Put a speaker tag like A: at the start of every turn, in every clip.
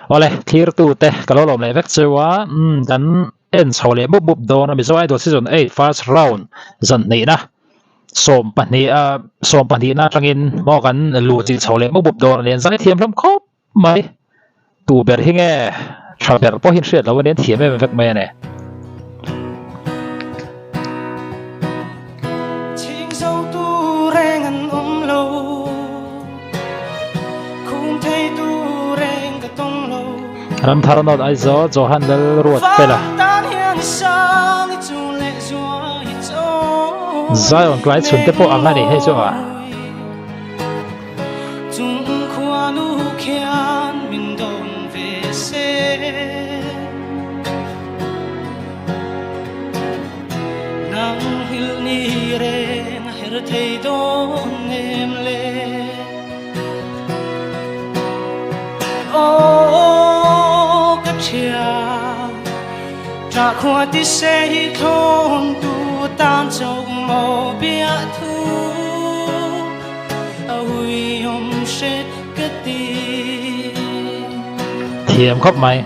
A: Awle thlirtute ka lo lawm leh vek cheu a, umm kan en chho leh mup mup dawn a Mizo Idol Season 8 first round zan hnihna 12 a 12 na atangin maw kan luh chilh chho leh mup mup dawn a ni an zai thiam hlawm khawp mai tu ber hi nge tha ber pawhin hriat loh a ni an thiam em em vek mai a ni. Ramthar North Aizawl Johan Lalruatfela Zion tlai chhun te pawh ang a ni hei chu a. Thiam khawp mai.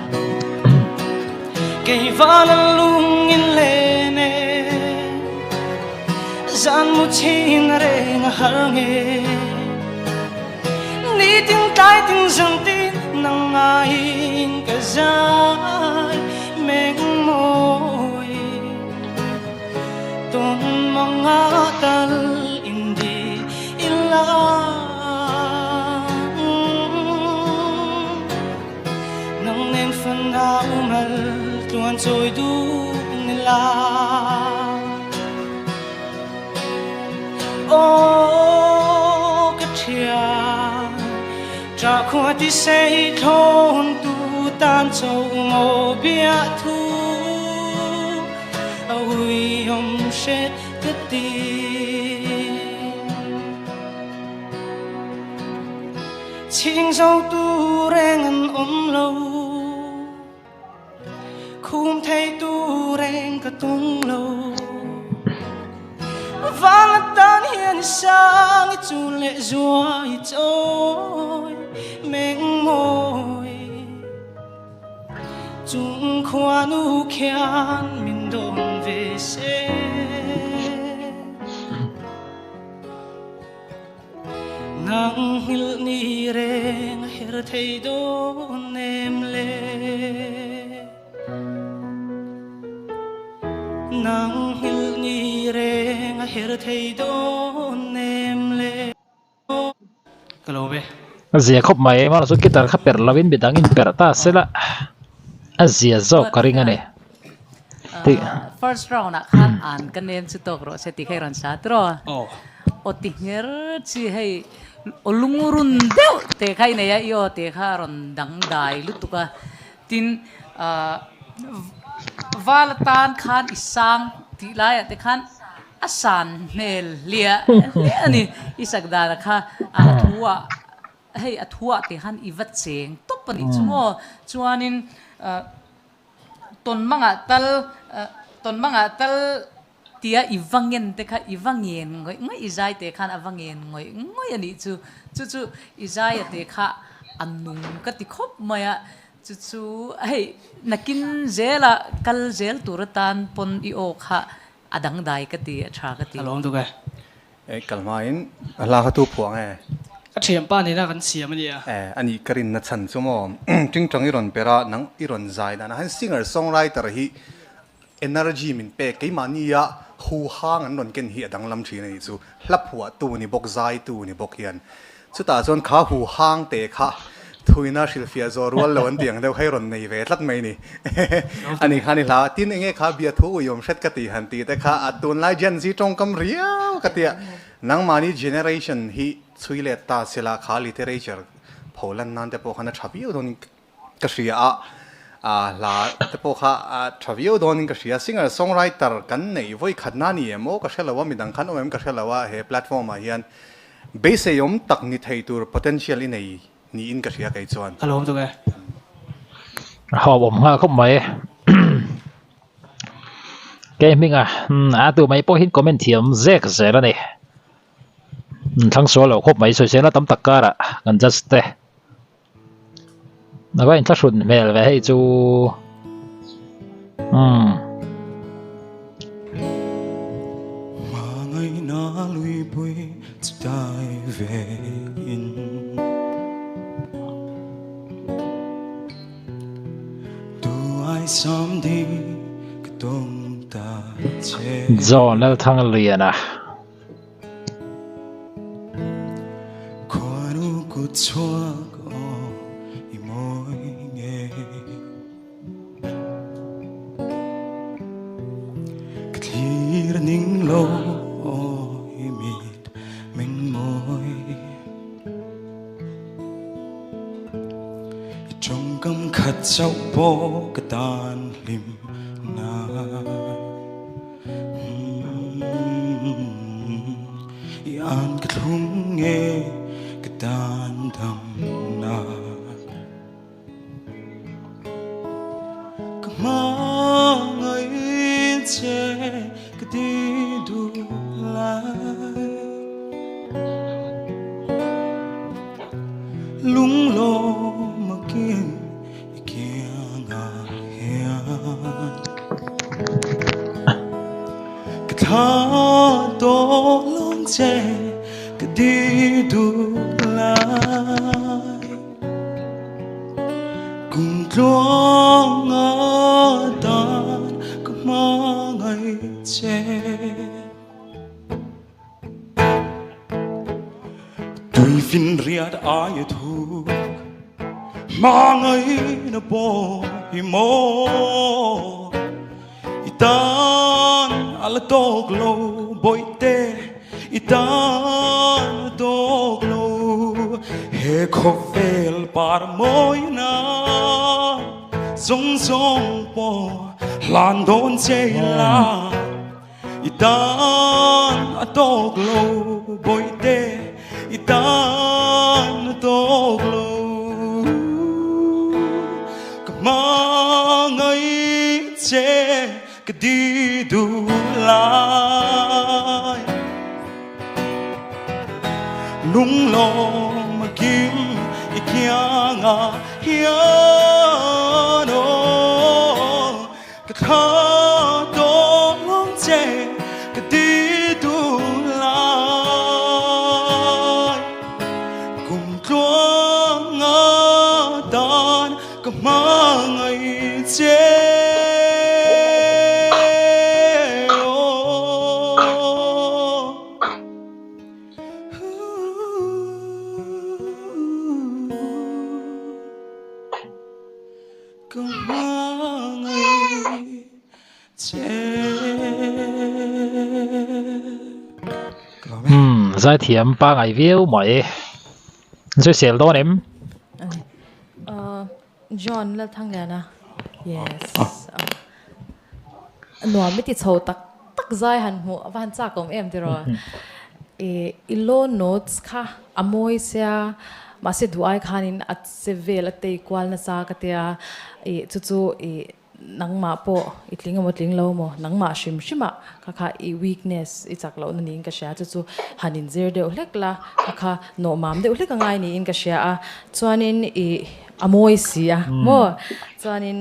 A: A zia khawp mai emaw chu guitar kha perh lovin midang in perh ta sela a zia zawk ka ring a ni.
B: First round ah khan an ka nem chu tawk rawh se tih kha i rawn sa tiraw? Aw ti ngher chi hei aw lungrun deuh te kha i nei a i aw te kha a rawn dangdai lutuk a tin val atan khan i sang tih laiah te khan A san hmel hliah hliah a ni. I sak dana kha a thuah hei a thuah tih khan i va cheng tawp a nih chu maw. Chuanin tawn mangah tal tawn mangah tal tia i va ngen te kha i va ngen ngawih ngawih i zai te khan a va ngen ngawih ngawih a nih chu. Chu chu i zaia te kha a nung ka ti khawp mai a. Chu chu hei nakin zela kal zel tur atan pawn i aw kha A dangdai ka ti, a tha ka ti.
C: A lawm tuk e.
D: E, kal hmain a hla kha tu phuah nge?
C: Ka thianpa nena kan siam a nia.
D: E, a nih ka rinna chhan chu maw? Tingtang i rawn per a, nang i rawn zai dan a han singer songwriter hi energy min pek keimahnia hu hang an rawn ken hi a danglam thin a nih chu. Hla phuahtu ni bawk, zaitu ni bawk hian Chutah chuan kha hu hang te kha thuina hrilhfiah zawh rual lo an tih ang deuh kha i rawn nei ve tlat mai ni. A ni kha ni hla. Tin enge kha bia thu uiawm hret ka ti han tih te kha a tunlai Gen Z tawngkam riau ka tia. Nangmahni generation hi chhui let ta sela kha literature pholan nan te pawh khan a tha viau dawn ka hria a, hla te pawh kha a tha viau dawnin ka hria. Singer songwriter kan neih vawi khat na ni em aw ka hre lo a, midang khan awm em ka hre lo a, he platform ah hian beiseiawm tak ni thei tur potential i nei niin ka hria kei chuan.
C: Ka lawm tuk e.
A: A hawp awm nghal khawp mai. Kei hminga a tu mai pawh hian comment thiam zek zel a ni. Thlang sual lo khawp mai sawisel a tam tak karah kan judge te. A va inthlahrun hmel ve hei chu. Umm. John Lalthangliana. Umm zaithiam pangai viau mai. Sawisel dawn em?
E: John Lalthangliana yes nuam i ti chho tak tak zai han hmuh a va han chak awm em tiraw i low notes kha a mawi sia mahse duh ai khanin a che vel a tei kual nasa ka tia i chu chu i Nangmah pawh i tling emaw tling lo emaw, nangmah hrim hrimah kha kha i weakness i chak lohna niin ka hria. Chu chu han inzir deuh hlek la, kha kha nawhmam deuh hlek a ngai niin ka hria a. Chuanin i a mawi si a maw? Chuanin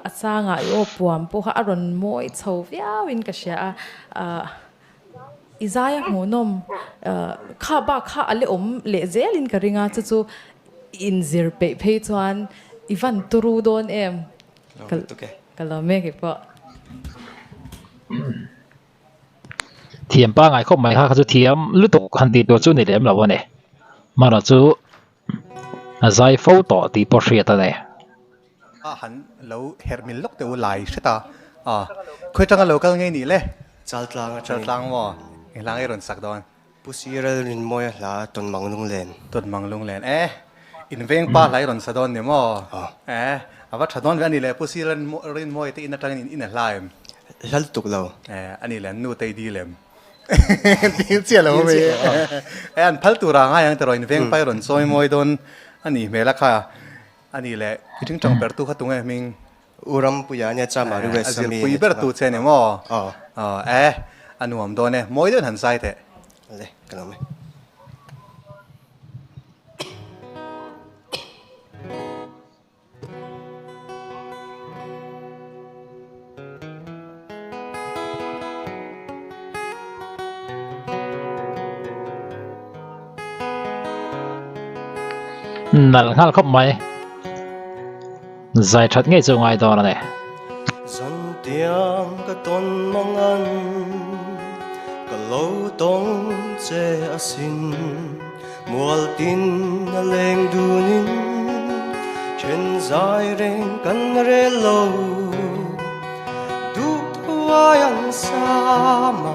E: a changah i aw puam pawh kha a rawn mawi chho viauin ka hria a. I zai a hmuhnawm kha bak kha a la awm leh zelin ka ring a, chu chu inzir peih phei chuan i van turu dawn em? Ka lo mek i pawh.
A: Thiam pangai khawp mai kha kha chu thiam lutuk han tih tur chu ni lem lo a ni. Hmanah chu a zai fo tawh tih pawh hriat a ni.
D: A han lo herh mil lawk teh u lai hret a, a khawi tanga lo kal ngei nih le?
F: Chaltlang atangin.
D: Chaltlang maw? Eng hla ngei rawn sak dawn?
F: Pu Sirel Rinmawia hla Tawnmang Lunglen.
D: Tawnmang Lunglen e, in veng pa hla i rawn sa dawn ni maw? E, a va tha dawn ve a ni le, Pu Sirel Rinmawia te in atangin in in a hla em?
F: Hla lutuk lo.
D: E, a ni le, nu te i dil em? Dil chiah lo mai e, an phal tur a ngai ang tiraw in veng pa i rawn chawi mawi dawn a nih hmel a kha. A ni le, i tingtang bertu kha tunge hming?
F: U Rampuia ania Chama Ri West
D: a mi. A zirpui bertu che ni maw? Aw. Aw e, a nuam dawn e, mawi deuhin han zai teh.
F: Le, ka lo mai.
A: Nalh nghal khawp mai. Zai that ngei chu ngai dawn a ni.
F: Zantiang ka tawn mangan ka lo tawng che asin Mual tin a leng dunin then zai reng kan rel lo Duh thuai ang sama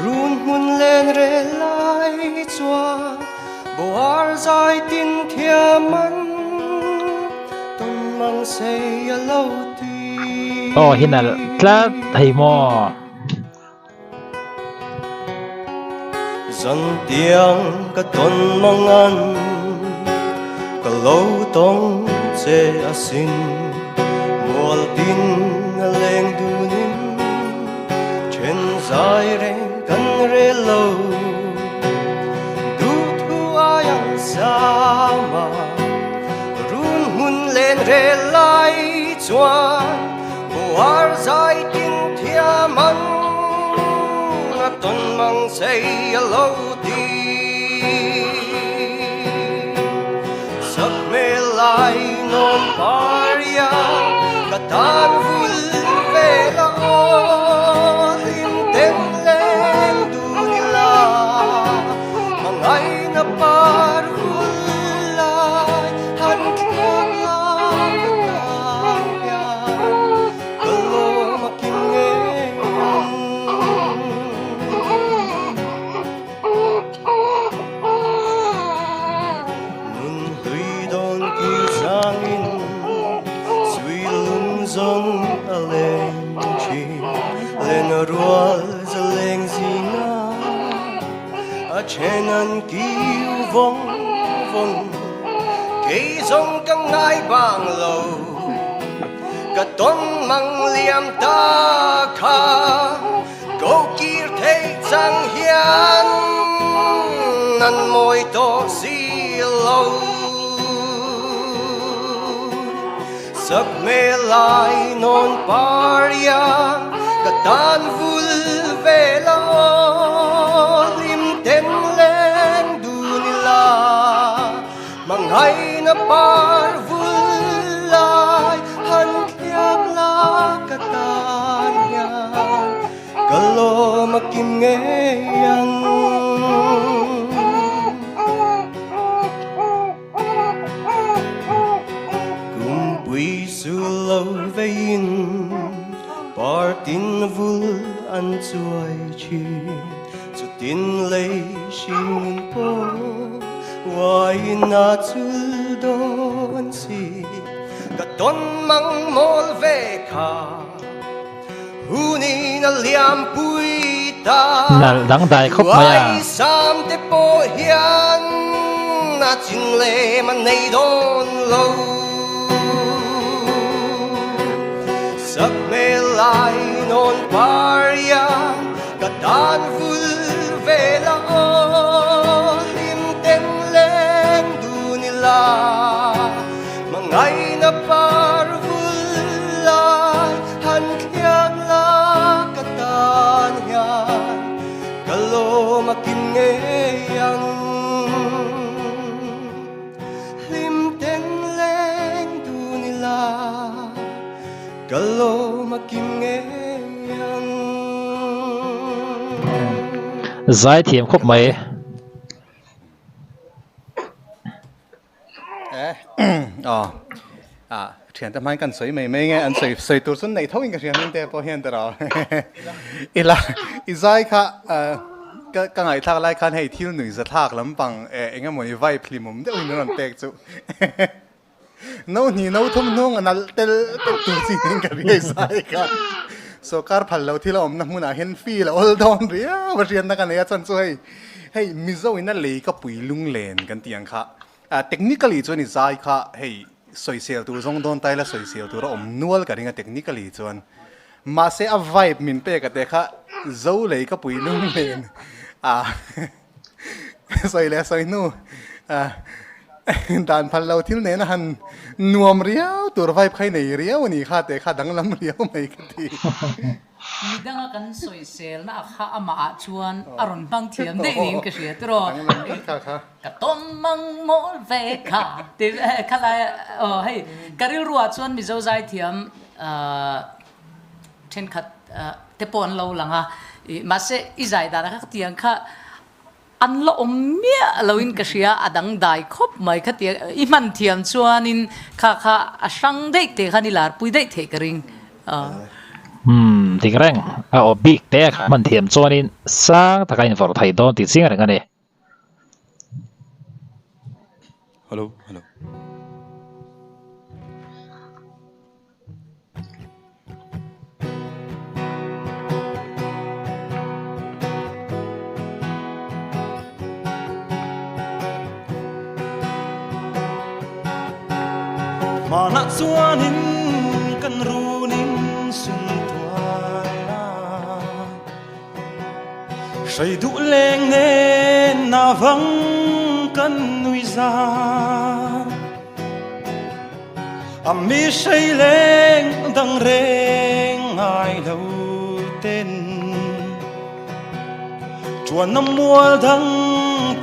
F: run hmun len rel lai chuan Boar zai tin thiam an tawn mang sei a lo ti.
A: Aw hi nalh tlat thei maw?
F: Zan tiang ka tawn mangan ka lo tawng che asin Mual tin a leng dunin then zai reng kan rel lo Duh thu ai ang sama run hmun len rel lai chuan Buar zai tin thiam an a tawn mang sei a lo ti. Sak hmel lai nawn par iang ka tan vul ve la aw hlim ten leng dun ila hmangaihna par vul lai han thlak la ka tan hian ka lawm a kim ngei ang. Nun hlui dawn kir changin sui lung zawng a leng thin len a rual za leng zinga a then an kiu vawng vawng kei zawng ka ngai bang lo ka tawn mang liam ta kha. Ko kir thei chang hian an mawi tawh si lo. Sak hmel lai nawn par iang ka tan vul ve la aw hlim ten leng dun ila hmangaihna par vul lai han thliak la ka tan hian ka lawm a kim ngei ang. Kumpui su lo veiin partin vul an chuai thin. Chutin lei hring nun pawh uaiin a chul dawn si. Ka tawn mang mawl ve kha hunin a liam pui ta.
A: Nalh dangdai khawp mai a.
F: Uai sam te pawh hian a chin lem a nei dawn lo. Sak hmel lai nawn par iang Ka tan vul ve la aw hlim ten leng dun ila hmangaihna par vul lai han thliak la ka tan hian ka lawm a kim ngei ang hlim ten leng dun ila Ka lawm a kim ngei ang.
A: Zai thiam khawp mai.
D: Eh aw ah thian te hmain kan sawi mai mai nge an sawi sawi tur chu neih tho in ka hria hming te pawh hian tiraw ila i zai kha ka ka ngaihthlak lai khan hei thil nui zathlak lampang eh eng emaw ni vibe hlimawm deuh in rawn pek chu. No hnih no thum hnung a nalh tel tel tur chi nen ka ri zai kha. Sawrkar phal lo thil a awmna hmunah hian feel a awl dawn riau a hriatna ka nei a chuan chu hei hei Mizo in a lei ka pui lunglen kan tih ang kha technically chuan i zai kha hei sawisel tur zawng dawn ta ila sawisel tur a awm nual ka ring a technically chuan mahse a vibe min pek a te kha Zo lei ka pui lunglen a sawi leh sawi hnu. Dan phal lo thil nena han nuam riau tur vibe kha i nei riau a ni kha teh kha danglam riau mai ka ti.
B: Midanga kan sawiselna a kha amah ah chuan a rawn hmang thiam daih niin ka hria tiraw. Ka tawm mang mawl ve kha ti kha lai aw hei ka rilru ah chuan Mizo zaithiam thenkhat te pawh an lo lang a mahse i zai dan ah kha ka ti ang kha An la awm miah loin ka hria, a dangdai khawp mai kha tia i hman thiam chuanin kha kha a hrang daih teh khan i larpui daih theih ka ring.
A: Umm dik reng, a aw bik te kha hman thiam chuanin sang taka invawrh thei dawn tih chiang reng a ni.
G: Hello hello.
H: Hmanah chuanin kan runin sum tual a, hrei duh leng nen na vang kan nui za. A mi hrei leng dang reng ngai lo ten Chuan na mual dang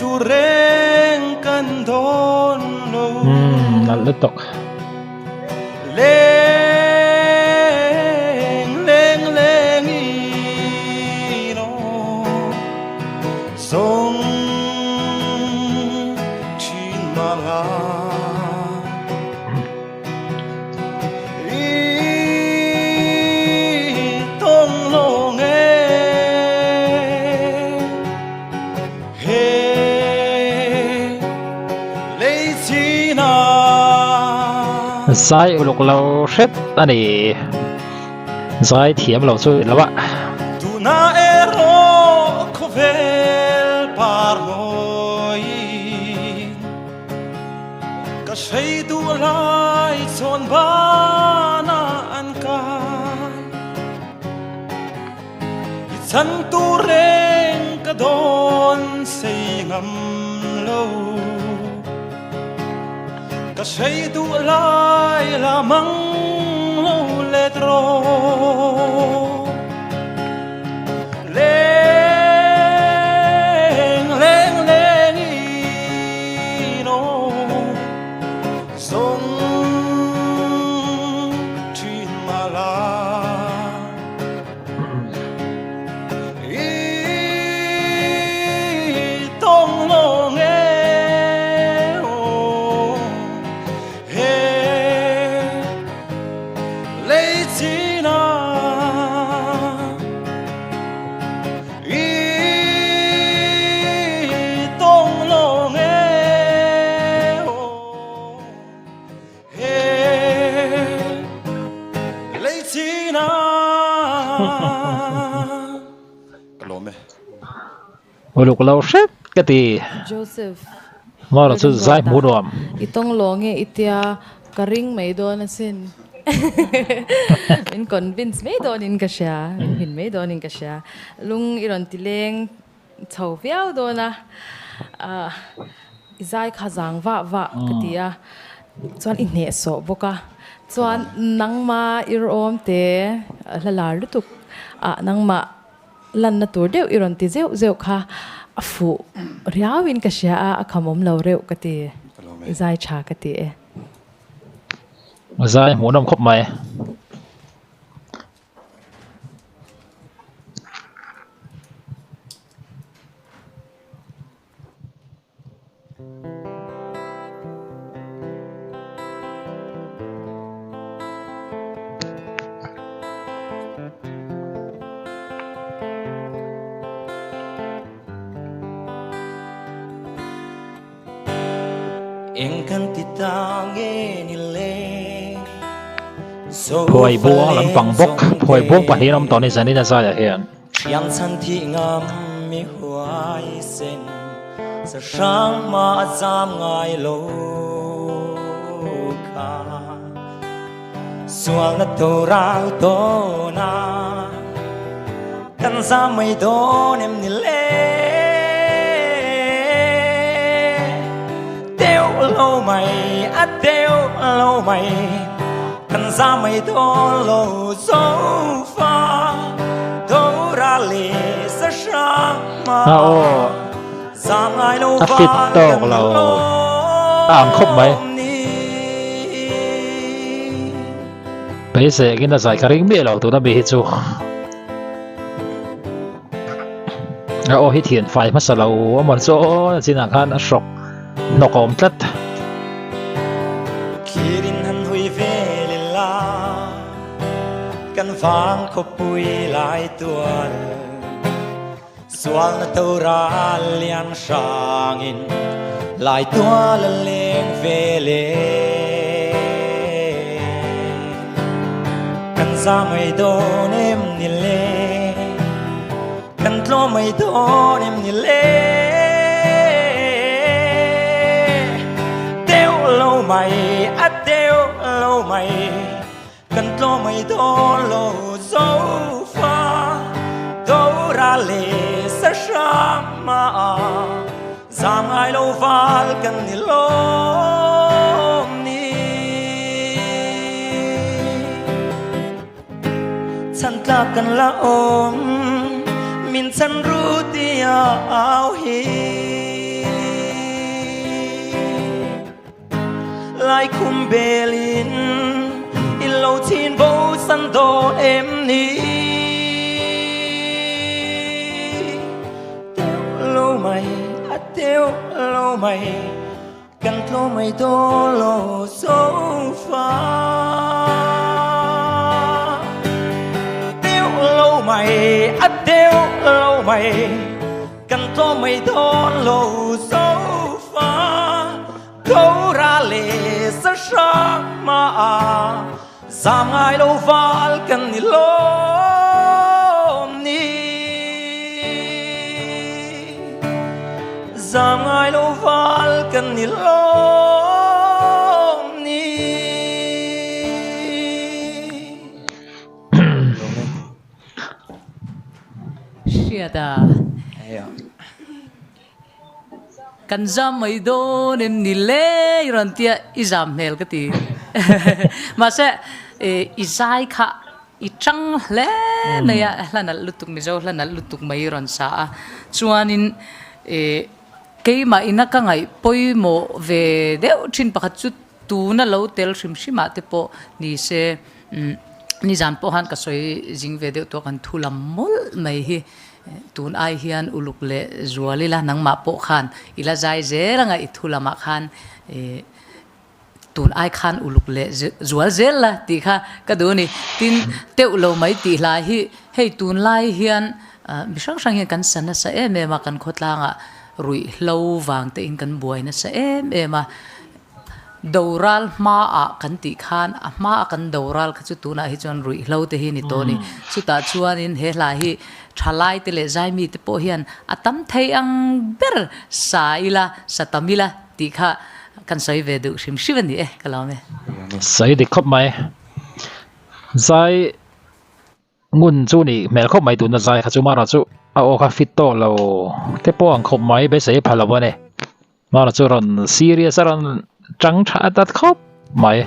H: tur reng kan dawn lo.
A: Umm nalh lutuk.
H: Leng leng leng in aw zawng thin mah la.
A: Zai uluk lo hret a ni. Zai thiam lo chu lo a.
H: Tuna erawh khawvel par mawi. Ka hrei duh lai chawn bana an kai I chan tur reng ka dawn sei ngam lo Ka hrei duh lai la mang lo let rawh Leng leng leng in aw zawng thin mah la I tawng lawng e aw he lei chin ah I tawng lawng e aw he lei chin ah.
G: Ka lawm e.
A: Uluk lo hret ka ti.
E: Joseph.
A: Maw chu zai hmu nuam.
E: I tawng lawng e i tia ka ring mai dawn asin. Min convince mai dawnin ka hria, min hmin mai dawnin ka hria. Lung i rawn ti leng chho viau dawn a, i zai kha zang vah vah ka ti a, chuan i hnehsawh bawk a. Chuan nangma i rawm te hla lar lutuk ah nangmah Lanna tur deuh i rawn ti zeuh zeuh kha a fuh riauin ka hria a, a khamawm lo reuh ka ti. I zai tha ka ti e.
A: Zai hmuhnawm khawp mai. Phuai buang lampang bawk, phuai buang pahnih an awm tawh a ni zanin a zaiah hian.
H: Thiang chhan thih ngam mi huaisen sa hrang hma a zam ngai lo kha Sualna toral tawn a kan zam mai dawn em ni le Deuh lo mai a teuh lo mai kan za mai dawn lo zo fa do ra leh sa hrang hma
A: A aw
H: za ngai lo
A: a fit
H: val
A: tawk
H: kan
A: lo
H: lawm
A: a ang khawp mai.
H: ni.
A: Beisei angin a zai ka ring miah lo tuna mi hi chu. A aw hi thian fai hmasa lo a mawn chu aw chinah khan a hrawk hnawk a awm tlat.
H: Thlirin han hui vel ila kan vang khawpui lai tual Sualna to ral lian hrangin lai tual a leng vel e. Kan za mai dawn em ni le, kan tlawm mai dawn em ni le. Deuh lo mai, a deuh lo mai. Kan tlawm mai dawn lo zo fa do ra leh sa hrang hma a za ngai lo val kan ni lawm ni. Chhan tlak kan la awm min chhan ru tia au hi. Lai khum belin i lo chin bo san dawn em ni Teuh lo mai a teuh lo mai kan tlaw mai dawn lo zo fa Teuh lo mai a teuh lo mai kan tlaw mai dawn lo zo fa Tho ra leh sa hrang hma a zam ngai lo val kan ni lawm ni Zam ngai lo val kan ni lawm ni.
B: Hriat a. Kan zam mai dawn em ni le i rawn tia i zam hmel ka ti. Mahse i zai kha i tang hle mai a, hla nalh lutuk Mizo hla nalh lutuk mai i rawn sa a. Chuanin keimah ina ka ngaih pawimawh ve deuh thin pakhat chu tuna lo tel hrim hrim ah te pawh ni se nizan pawh khan ka sawi zing ve deuh tawh kan thu lam mawlh mai hi. Tun ai hian uluk leh zual ila nangmah pawh khan i la zai zel anga i thu lamah khan tun ai khan uluk leh zual zel la tih kha ka duh a ni. Tin, teuh lo mai tih hlai hi hei tunlai hian mi hrang hrang hian kan sa nasa em em a, kan khawtlangah ruihhlo vang te in kan buai nasa em em a. Doral hmaah kan tih khan a hmaa kan doral kha chu tunah hi chuan ruihhlo te hi ni tawh a ni. Chutah chuanin he hla hi thalai te leh zaimi te pawh hian a tam thei ang ber sa ila, sa tam ila tih kha kan sawi ve duh hrim hrim a ni e, ka lawm e.
A: Sawi dik khawp mai. Zai Ngun chu nih hmel khawp mai tuna zai kha chu mara chu a aw kha fit tawh lo te pawh ang khawp mai beisei pha lo a ni mara chu rawn serious a rawn tang tha dat khawp mai.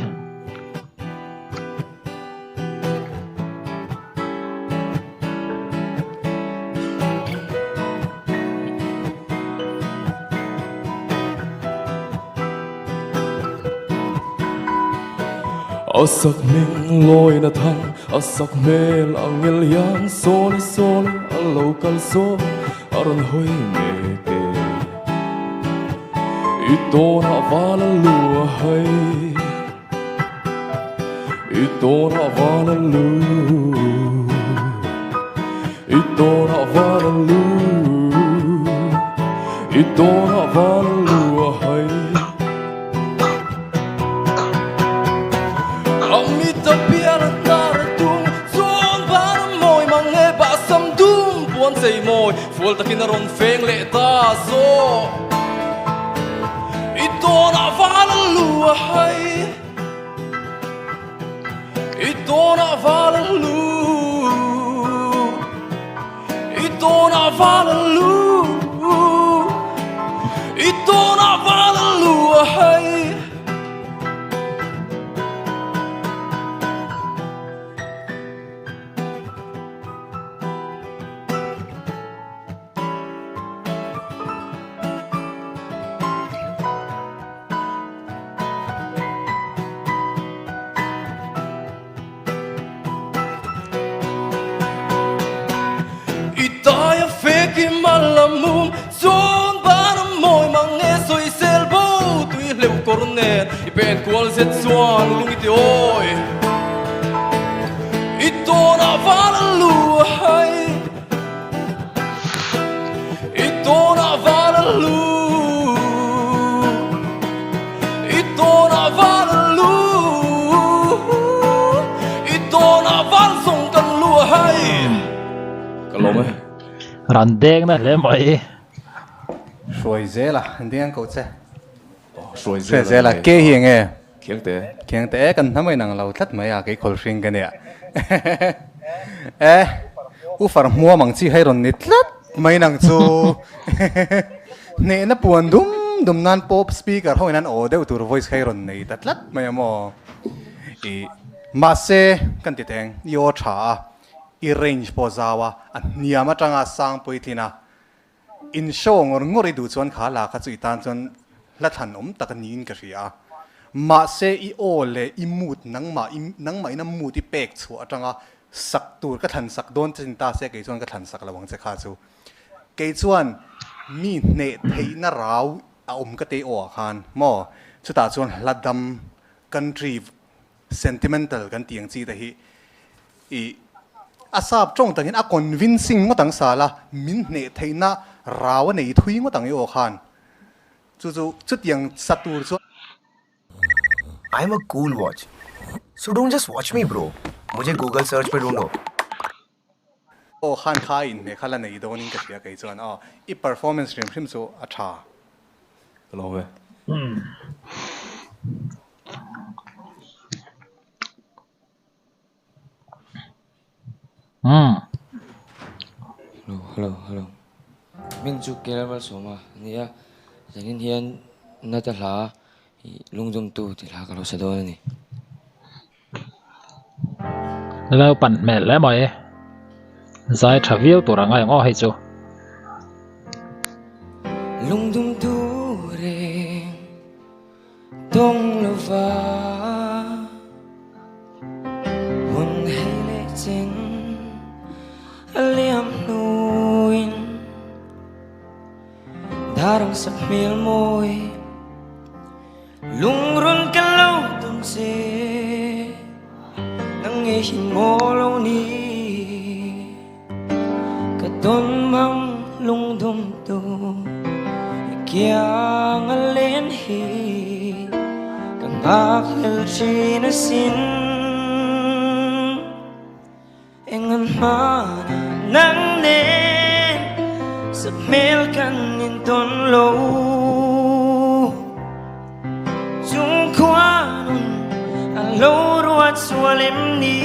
G: A sak hming lawina thang a sak hmel ang ngel hian sawl sawl a lo kal sawn a rawn hawi mek e. I tawnah val a lu a hai I tawnah val a lu I tawnah val a lu I tawnah val a lu a hai Amita pian a hnar a tung chuan van a mawi mang e bah sam dum puan chei mawi fual takin a rawn feng leh ta zawk I tawnah val a lu a hai I tawnah val a lu I tawnah val a lu I tawnah val a lu a hai. Pen kual zet chuan lung i ti awi. I tawnah val a lu a hai. I tawnah val a lu. I tawnah val a lu. I tawnah val zawng kan lu a hai. Ka lawm e.
A: Ran deng na hle mai.
D: Hruai zel a, deng ko che.
G: Hruai zel
D: zel a, ke hi enge?
G: Khiangte.
D: Khiangte e, kan hnam inang lo tlat mai a, kei khawl hring ka nia. E, u far hmuam ang chi hei rawn ni tlat mai nang chu. Hnehna puan dum dum nan pawp speaker ho in an aw deuh tur voice kha i rawn nei ta tlat mai a maw. I mahse kan ti teng, i aw tha a, i range pawh zau a, a hniam atanga sang puitlin a, In show ngawr ngawr i duh chuan kha la kha chu i tan chuan hla thlan awm tak a niin ka hria a. Mahse i aw leh i mood nangmah i nangmah ina mood i pek chhuah atanga sak tur ka thlan sak dawn che ni ta se kei chuan ka thlan sak lo ang che kha chu. Kei chuan mi hneh theihna rau a awm ka tei aw ah khan maw chutah chuan hla dam country sentimental kan tih ang chi te hi i a sap tawng takin a convincing ngawt ang sal a, min hneh theihna rau a nei thui ngawt ang i aw khan chu chu chutiang sa tur chuan.
I: I'm a cool watch so don't just watch me bro mujhe google search pe dhoondho.
D: Aw khan kha a inhmeh kha la nei dawnin ka hria kei chuan aw i performance hrim hrim chu a tha.
G: Ka lawm e.
J: Hello hello hello Hming chu Kerala Malsawma a ni a, zanin hian Nata hla lungdumtu tih hla ka lo sa dawn a ni.
A: Naupan hmel hle mai zai tha viau tur ang a eng aw hei chu.
J: Lungdumtu reng tawng lova hun hei leh chen a liam hnuin darang sak hmel mawi. Lungrun ka lo tum che Nang nge hi maw lo ni Ka tawn mang lungdum tu I kiang a len hi Ka nghakhlel thin asin Eng an hmana nang nen Sap hmel kan intawn lo Chung khua nun a lo ruat sual em ni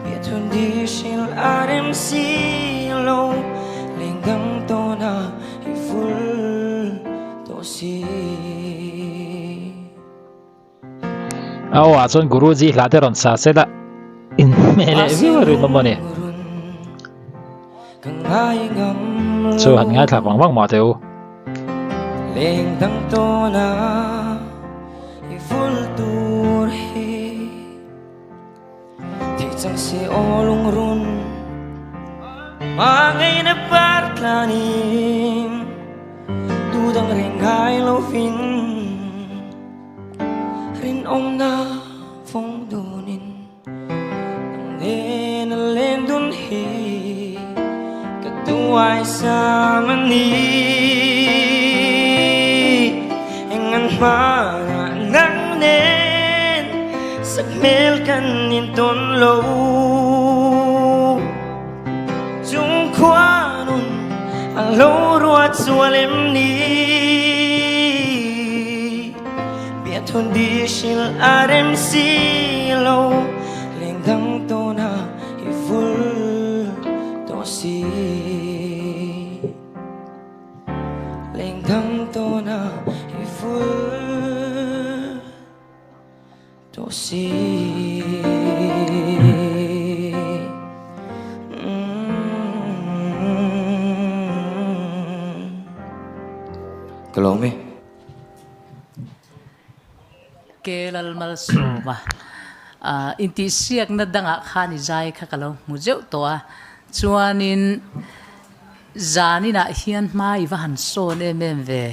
J: Biathun di hril a rem si lo Leng dang tawn a i vul tawh si.
A: A aw ah chuan Guruji hla te rawn sa sela in hmeh leh viau a rinawm a ni. Chu han ngaithla vang vang mah teh u.
J: Rinawmna vawng dunin Nang nen a len dun hi Ka duai sam a ni Eng an hmanah nang nen Sakhmel kan intawn lo Chung khua nun a lo ruat sual em ni Biathun di hril a rem si lo Leng dang tawn a i vul tawh si Leng dang tawn a i vul Tawh si. Ka lawm e.
B: Kelal Malsawma intihsiakna dangah khan i zai kha ka lo hmu zeuh tawh a, chuanin zaninah hian hma i va han sawn em em ve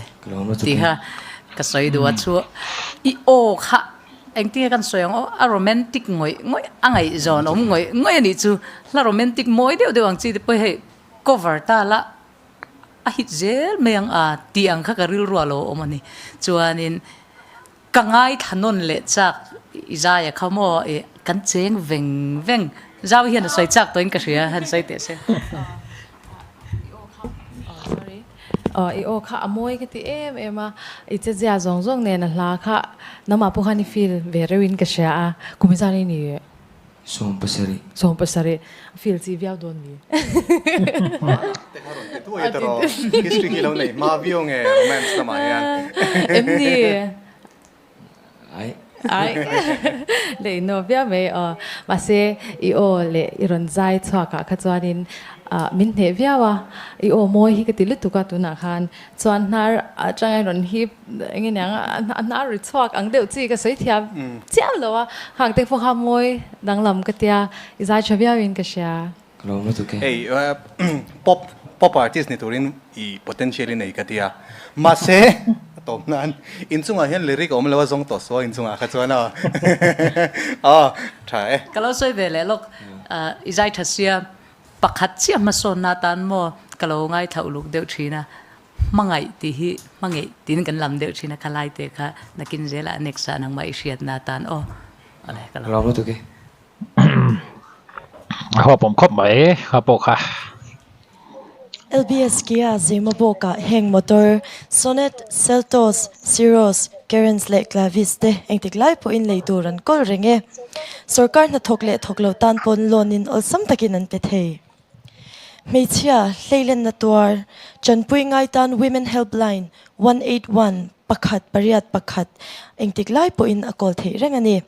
B: tih kha. Ka sawi duh a chu i aw kha engtinge kan sawi ang aw a romantic ngawih ngawih a ngaihzawn awm ngawih ngawih a nih chu hla romantic mawi deuh deuh ang chi te pawh hei cover ta la a hit zel mai ang a tih ang kha ka rilru a lo awm a ni chuanin ka ngaithla nawn leh chak i zai a kha maw i kan cheng veng veng zau hian a sawi chak tawhin ka hria han sawi teh se.
E: Aw i aw kha a mawi ka ti em em a, i che zia zawng zawng nen a hla kha nangmah pawh khan i feel ve reuh in ka hria a, kum hi zan i ni
J: 70.
E: 70 a feel chi viau dawn ni.
D: Te kha rawn ti tuai ta rawh, history khi lo nei hma viau nge romance lamah hian.
E: Em ni?
J: Ai.
E: Ai. Le i nuam viau mai aw. Mahse i aw leh i rawn zai chhuak ah kha chuanin min hneh viau a, i aw mawi hi ka ti lutuk a tunah khan chuan hnar atanga i rawn hip eng nge niang a hnar ri chhuak ang deuh chi ka sawi thiam chiah lo a, khang te pawh kha mawi danglam ka tia i zai tha viau in ka hria.
J: Ka lo lutuk e.
D: Hei pop pop artist ni turin i potential i nei ka tia. Mahse a tawp nan inchungah hian lyric a awm lo a zawng tawh sual inchungah kha chuan aw aw tha e.
B: Ka lo sawi ve leh lawk i zai tha sia pakhat chiah hmasawnna atan maw ka lo ngaithla uluk deuh thin a hmangaih tih hi hmangaih tiin kan lam deuh thin a khalai te kha nakin zelah next ah nangmah i hriatna atan aw awle ka
J: lo lutuk e.
A: A huapawm khawp mai kha pawh kha.
K: LBS Kia Zemabawkah heng motor Sonet, Seltos, Syros, Carens leh Clavis te engtik lai pawhin lei tur an kawl reng e. Sorkar hnathawk leh thawk lo tan pawn loan in awlsam takin an pe thei. Hmeichhia hleilenna tuar chanpui ngai tan Women Helpline 181 pakhat pariat pakhat engtik lai pawhin a kawl theih reng a ni.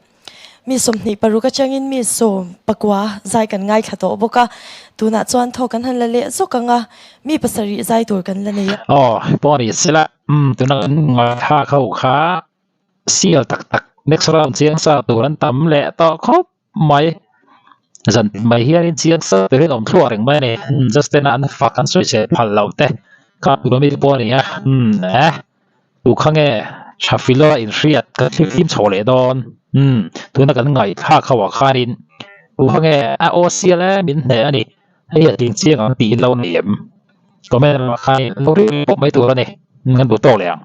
K: Mi 26 atangin mi 19 zai kan ngaithla tawh bawk a, tunah chuan thaw kan han la leh zawk ang a, mi pasarih zai tur kan la nei a.
A: Aw, pawh a ni sela, umm tuna kan ngaithla ho kha sial tak tak next round chiang sa tur an tam leh tawh khawp mai. Zan tin mai hianin chiang sa turin awm thluah reng mai a ni. Umm just tena an fak an sawi chhe phal loh te kha tur ami te pawh a ni a, umm eh. Tu kha nge Thafilo a inhriat kan thlir thim chho leh dawn? Umm, tuna kan ngaihthlak ho ah khanin tu kha nge a aw sial e min hneh a ni, hei a tling chiang ang tiin lo nei em? Comment lamah khanin lo ri pawp mai tur a ni, kan duh tawk leh ang.